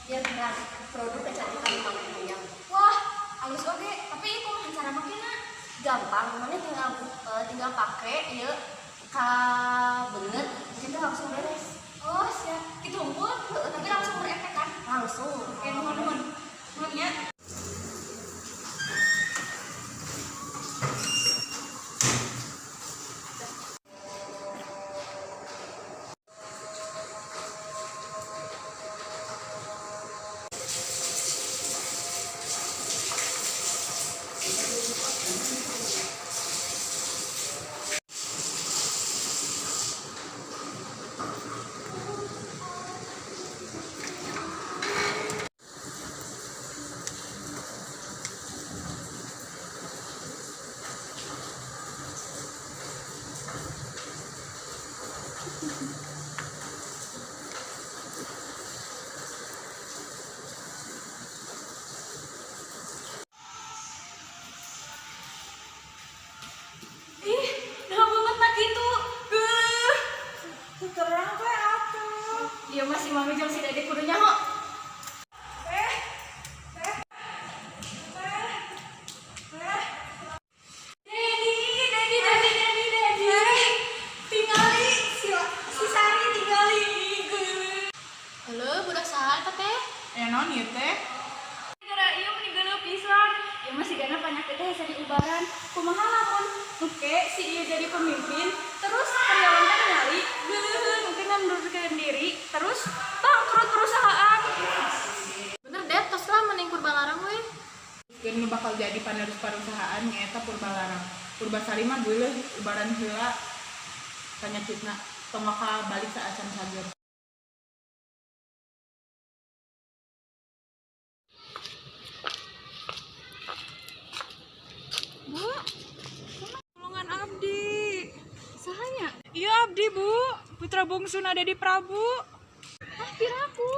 Ya benar, produk kecantikan maneh hayang. Wah, halus oge, tapi kumaha cara makena? Gampang, maneh tinggal tinggal pake ya ka beungeut itu langsung beres. Oh, siap. Kitu hungkul, tapi langsung berefek kan? Langsung. Oke, nuhun nuhun. Nuhun ya. perusahaan nyaeta Purbalarang. Purbasari mah geuleuh ubaran heula panyakitna, tong waka balik saacan cager. Bu, tulungan abdi. Sahanya? Iya abdi, Bu. Putra bungsu Dedi Prabu. Ah, piraku.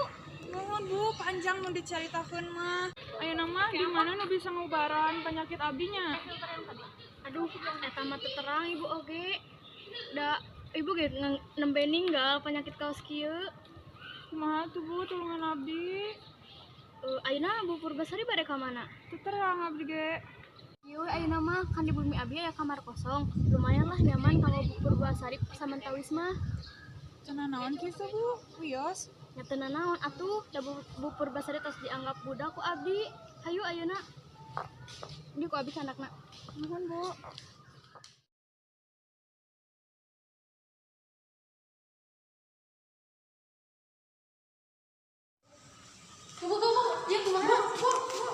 Nuhun, Bu, panjang nu dicaritakeun mah. Ayeuna mah di mana nu bisa ngubaran penyakit abdinya? Aduh, eta mah teu terang ibu oge. Da ibu ge nembe ninggal penyakit kaos kieu. Kumaha tuh, Bu, tulungan abdi? Ayeuna Bu Purbasari bade ka mana? Teu terang abdi ge. Ieu ayeuna mah kan di bumi abi aya kamar kosong. Lumayan lah nyaman kanggo Bu Purbasari samantawis mah. Cenah naon kitu, Bu? Wios. Nya teu nanaon atuh, da Bu Purbasari tos dianggap budak ku abdi. Hayu ayeuna. Di ku abdi candakna. Nuhun, Bu. Bu, bu, bu, ya kumaha? Bu, bu.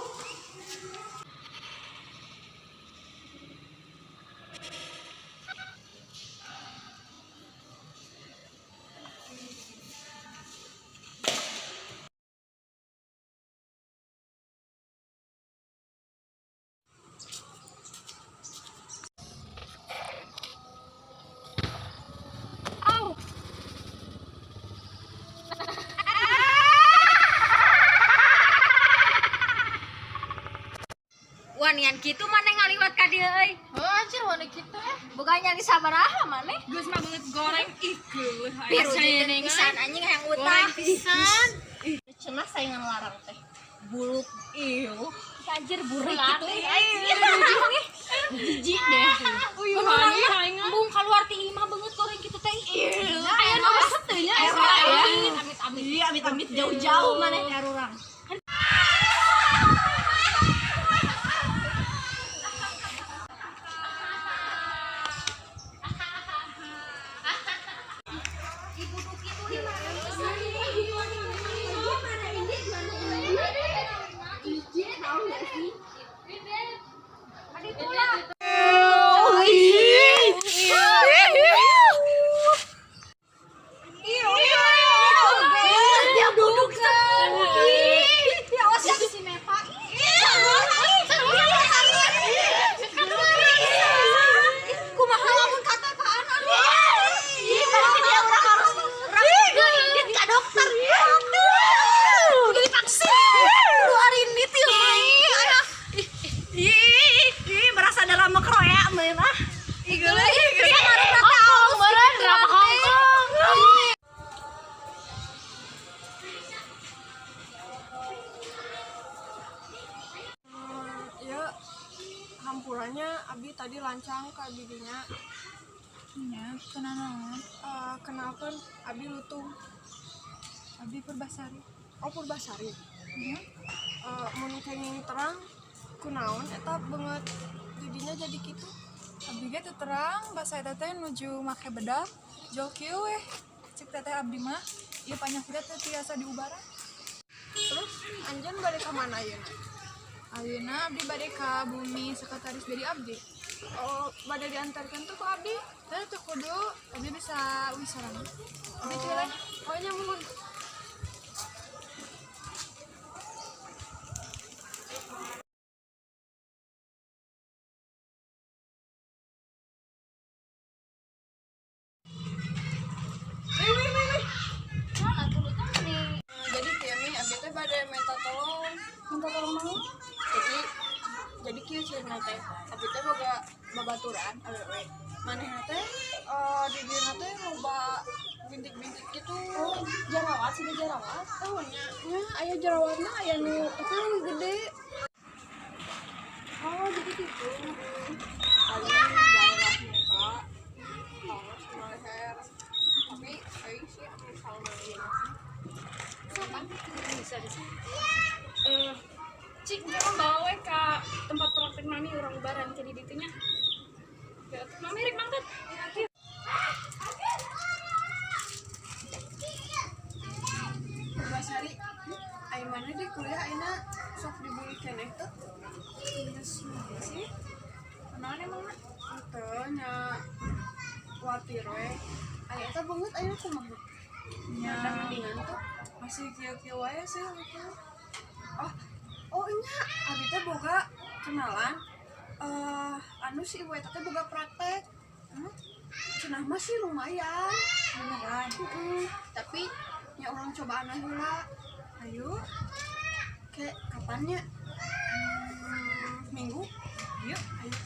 Wanian kitu maneh ngaliwat ka dieu euy. Oh, anjir wani kitu eh. Boga nyari sabaraha maneh? Geus mah beungeut goreng ih geuleuh. Pirujeun pisan anjing hayang utah. Goreng pisan. Cenah saingan larang teh. Buluk ieu. Anjir burik kitu ih anjir. Jijik deh. Uyuh hani Embung kaluar ti imah beungeut goreng kitu teh. Aya nu resep teh nya. Amit-amit. Iya, amit-amit jauh-jauh maneh ka urang. Dia duduk kan. Ya awas ya si Mepa. Kumaha lamun katekaan aduh. Ih, berarti dia orang harus indit ka dokter. Aduh, kudu divaksin. Kudu arindit ieu mah. Ih, ih, ih, merasa dalam kroya meureun ah. Ih, geuleuh, ih, geuleuh. Meureun drama Hongkong. Ya, hampurannya abdi tadi lancang ke bibinya. Nya, cenah naon? Kenalkan abdi lutung. Abdi Purbasari. Oh, Purbasari. Nya. Mun kenging terang kunaon eta beungeut jadinya jadi kitu. Abdi ge teu terang basa eta teh nuju make bedak jol kieu weh. Cek teteh abdi mah ieu panyakitna teu tiasa diubaran. Terus anjeun bade ka mana ayeuna? Ayeuna abdi bade ka bumi sekretaris dari abdi. Oh, bade diantarkan tuh ku abdi. Teu teu kudu, abdi bisa uih sorangan. Abdi teu lah. Oh, nya muhun. Wih, wih, wih, wih. Jadi kieu nih abdi teh bade minta tolong. Minta tolong naon? Jadi kieu cenah teh. Abdi teh boga babaturan awewe. Manehna teh di dieuna teh loba bintik-bintik gitu. Oh, jerawat, sudah jerawat. Oh, nya, nya aya jerawatna aya nu eta leuwih gede. Oh, jadi gitu. Paling daerah muka, tangan sama leher. Tapi aing sih misalnya ieu mah. Bisa bisa. Cik, jangan bawa we ka tempat praktek mami urang ubaran jadi ditunya. Ya, mami rek mangkat. Purbasari, aing mana di kuliah ayeuna sok dibully keneh teh? Geus sih. Khawatir we. Aya eta beungeut ayeuna kumaha? Nya. Ada mendingan tuh. Masih kieu-kieu wae sih gitu. Oh, oh nya abi teh boga kenalan anu si ibu eta teh boga praktek. Hmm? Cenah mah sih lumayan. Beneran. Heeh. Tapi nya urang cobaan we heula. Ayo. Kayak kapannya? Minggu? Yuk. Ayo.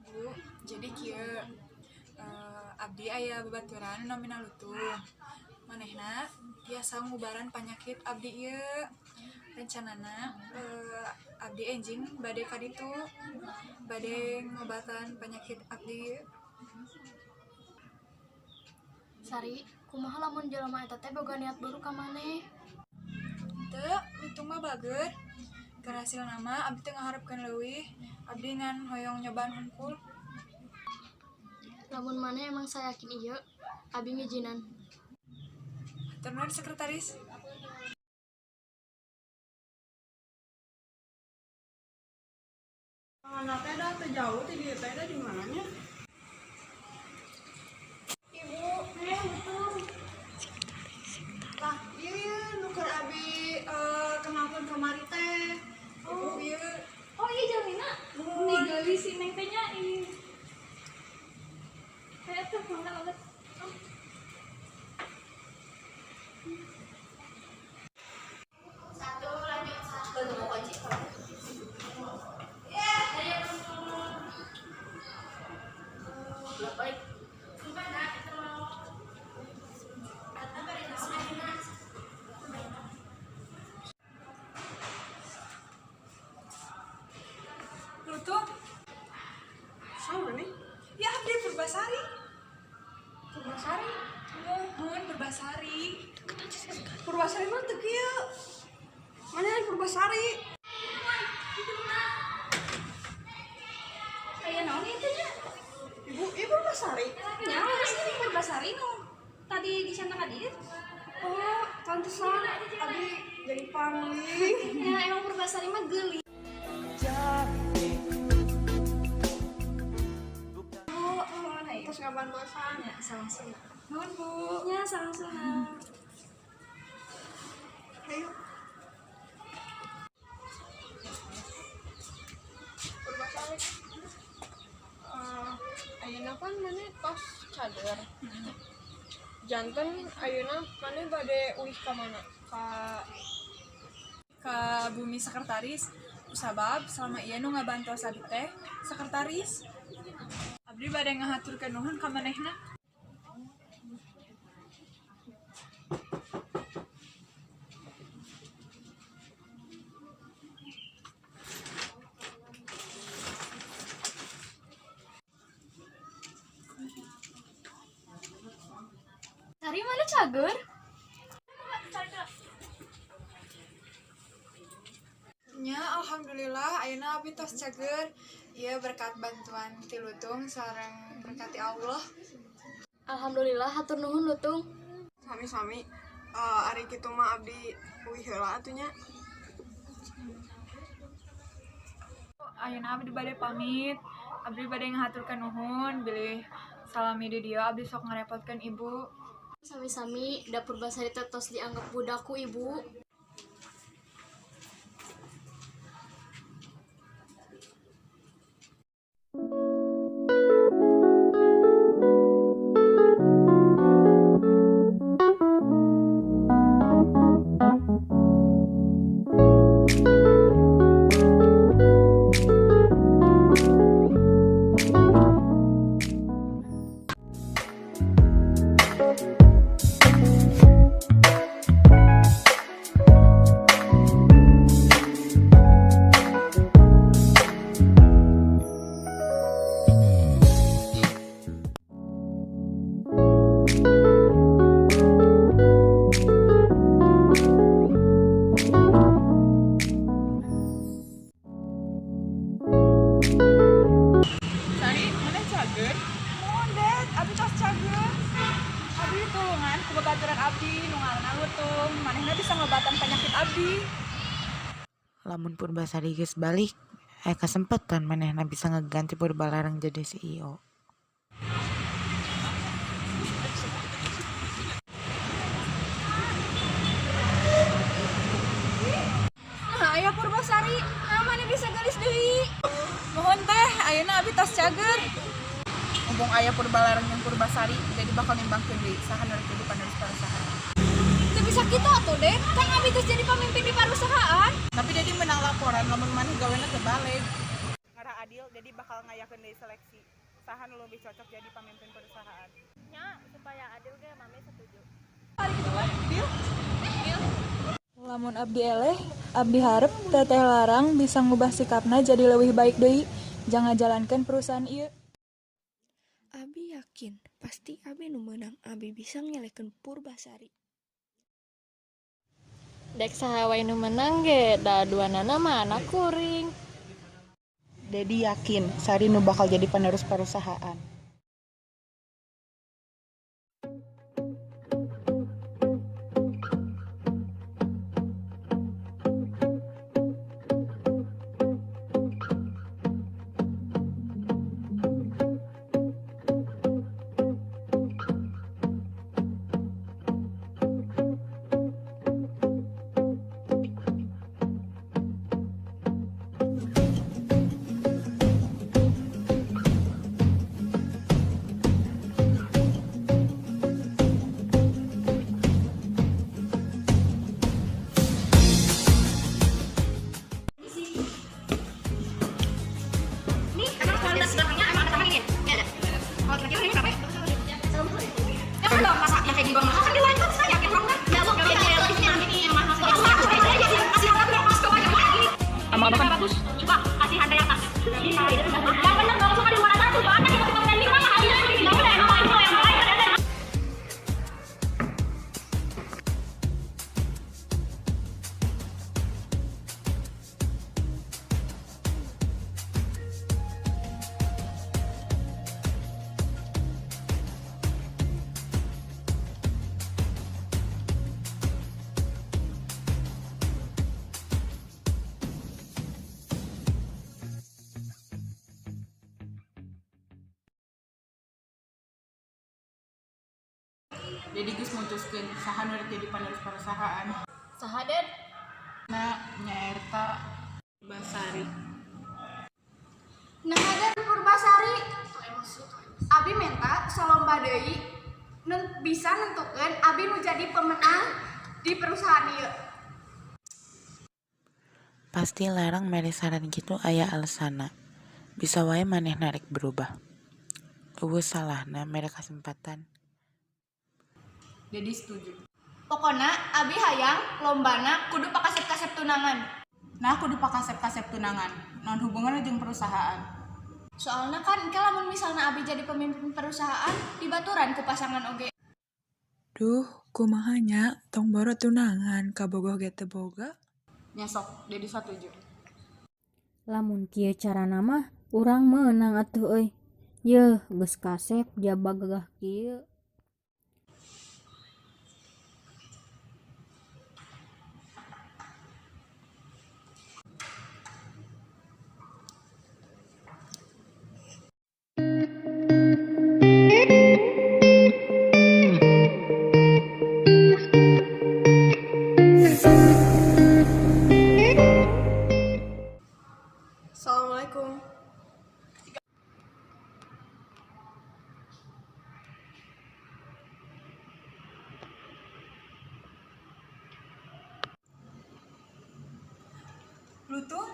Bu, jadi kieu abdi aya babaturan namina Lutung. Manehna tiasa ngubaran panyakit abdi ieu. Rencanana abdi enjing bade ka ditu, bade ngobatan penyakit abdi ieu. Sari, kumaha lamun jelema eta teh boga niat buruk ka maneh? Teu, Lutung mah bager. Keur hasilna mah abdi teu ngaharepkeun leuwih, abdi ngan hoyong nyobaan hungkul. Lamun maneh emang sayakin ieu, abi ngijinan. Hatur nuhun, sekretaris. Mana teh dah teu jauh ti dieu teh dah di mana nya? Ibu, Betul. Lah, ieu ieu nu keur abi kenalkeun kamari teh. Ibu ieu. Oh iya Jalmina, ningali si Neng teh nya ih. Kayak tuh mangga banget. Satu lanjut satu. Mau kunci. Balik. Lutung, Sama nih. ya abdi Purbasari. Purbasari. Muhun Purbasari. Purbasari mah teu kieu. Mana yang Purbasari? Kayak naon itu nya? Ibu, ieu Purbasari. Nya harus ini Purbasari nu. Tadi di sana ka dieu. Oh, pantesan abi jadi pangling. Ya emang Purbasari mah geulis. Bu, Oh, mana ya? terus ngabantosan. Ya, salah-salah. Nuhun, Bu. Ya, salah-salah. Ayo. Purbasari. Ayeuna pan maneh tos cager. Janten ayeuna maneh bade uih ka mana? Ka Ka bumi sekretaris sabab selama ieu nu ngabantos abdi teh sekretaris. Abdi bade ngahaturkeun nuhun ka manehna. Sari mana cager? Nya alhamdulillah ayeuna abdi tos cager. Ieu berkat bantuan ti Lutung sareng berkat ti Allah. Alhamdulillah hatur nuhun Lutung. Sami-sami. Ari kitu mah abdi uih heula atuh nya. Ayeuna abdi bade pamit. Abdi bade ngahaturkeun nuhun bilih salami di dieu abdi sok ngarepotkeun ibu. Sami-sami, da Purbasari teh tos dianggap budakku ibu. ku babaturan abdi nu ngaranna Lutung, manehna bisa ngobatan penyakit abdi. Lamun Purbasari geus balik, aya kasempetan manehna bisa ngeganti Purbalarang jadi CEO. Nah, aya Purbasari, nah maneh bisa geulis deui. Mohon teh, ayeuna abdi tos cager. Mumpung aya Purbalarang jeung Purbasari, Dedi bakal nimbangkeun deui saha nu rek jadi panerus perusahaan. Teu bisa kitu atuh, Ded. Kan abdi geus jadi pemimpin di perusahaan. Tapi Dedi menang laporan lamun maneh gawena teu baleg. Ngarah adil, Dedi bakal ngayakeun deui seleksi. Saha nu leuwih cocok jadi pamimpin perusahaan. Nya, supaya adil ge mami setuju. Lamun abdi eleh, abdi harep Teteh Larang bisa ngubah sikapna jadi leuwih baik deui. Jang ngajalankeun perusahaan ieu. Abi yakin pasti abi nu meunang, abi bisa ngelehkeun Purbasari. Dek saha wae nu menang ge, da duanana mah anak kuring. Dedi yakin Sari nu bakal jadi penerus perusahaan. Nih, emang kualitas barangnya emang ada tangan ini ya? Ini ada. Kalau kira-kira ini berapa ya? Ya kan dong, masa yang kayak gini doang mahal kan di lain kan saya yakin orang kan? Ya lo kayak gini yang mahal. Kasih harga berapa? Mas coba aja gini. Ama Bagus, coba kasih harga yang pas. Yang bener dong, suka di luar aja tuh banyak yang tipe branding mah mahal. Ya udah emang itu yang lain ada. Dedi geus mutuskeun saha nu rek jadi panerus perusahaan. Saha, Ded? Na nyaeta Purbasari. Nah, ada Purbasari. Abi menta salomba deui bisa nentukeun abi nu jadi pemenang di perusahaan ieu. Pasti Larang mere saran kitu aya alesana. Bisa wae manehna rek berubah. Euweuh salahna mere kasempatan. Dedi setuju. Pokona abi hayang lombana kudu pakasep-kasep tunangan. Nah, kudu pakasep-kasep tunangan. Naon hubunganna jeung perusahaan? Soalna kan engke lamun misalna abi jadi pemimpin perusahaan dibaturan ku pasangan oge. Duh, kumaha nya tong boro tunangan kabogoh ge teu boga. Nya sok, Dedi satuju. Lamun kieu carana mah urang meunang atuh euy. Yeuh, geus kasep jaba gagah kieu. Assalamualaikum. Lutung,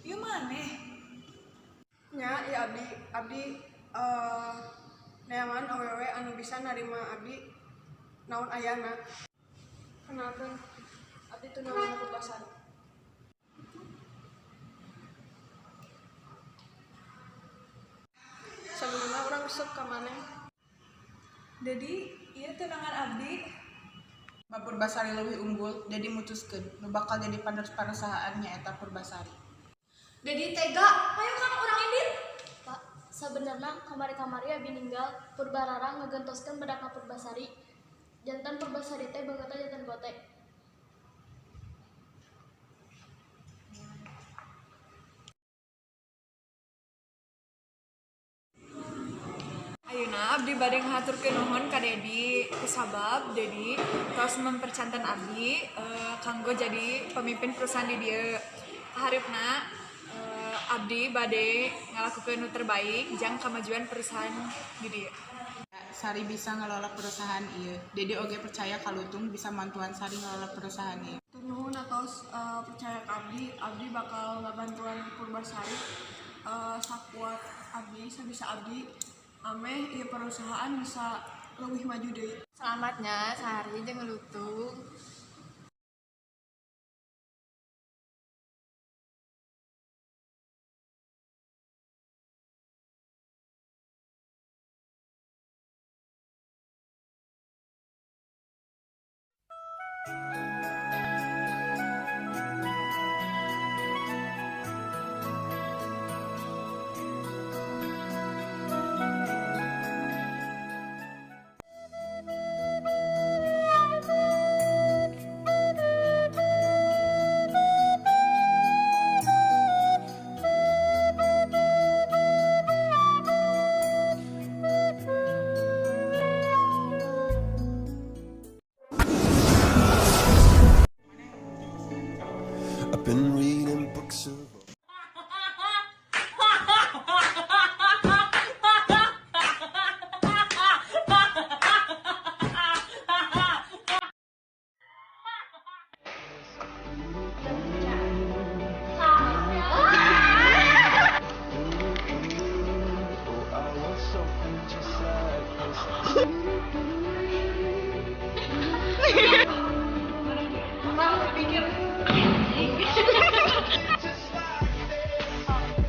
ieu maneh? Nya, ieu abdi, abdi neangan awewe anu bisa narima abdi naon ayana. Kenalkeun, abdi tunangan Purbasari. Sebelumna urang resep ka maneh. Dedi, ieu tunangan abdi. Ba Purbasari leuwih unggul, Dedi mutuskeun nu bakal jadi panerus perusahaan nyaeta Purbasari. Dedi tega, ayo kan urang indit. Pak, sebenarnya kamari-kamari abi ninggal Purbararang ngegentoskeun bedakna Purbasari. Janten Purbasari teh beungeutna janten bote. Ayeuna abdi bade ngahaturkeun nuhun ka Dedi kusabab Dedi tos mempercanten abdi kanggo jadi pemimpin perusahaan di dieu. Kaharepna abdi bade ngalakukeun nu terbaik jang kamajuan perusahaan di dieu. Sari bisa ngelola perusahaan ieu. Dedi oge percaya ka Lutung bisa mantuan Sari ngelola perusahaan ieu. Nuhun atos percaya ka abdi, abdi bakal ngabantuan Purbasari sakuat abdi, sabisa abdi, ameh ieu perusahaan bisa leuwih maju deui. Selamat nya Sari jeung Lutung. I've been reading books of Oh, I want something just like this.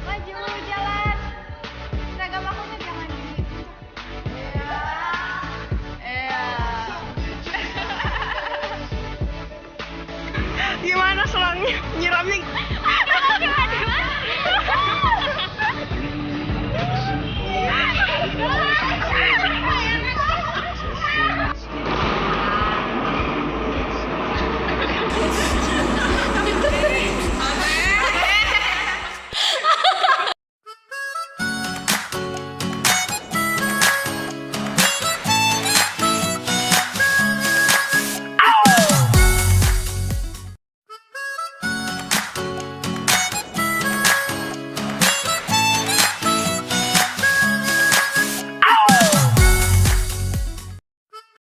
Maju jalan. Seragam aku tuh jangan di. Gimana selangnya? Nyiramnya.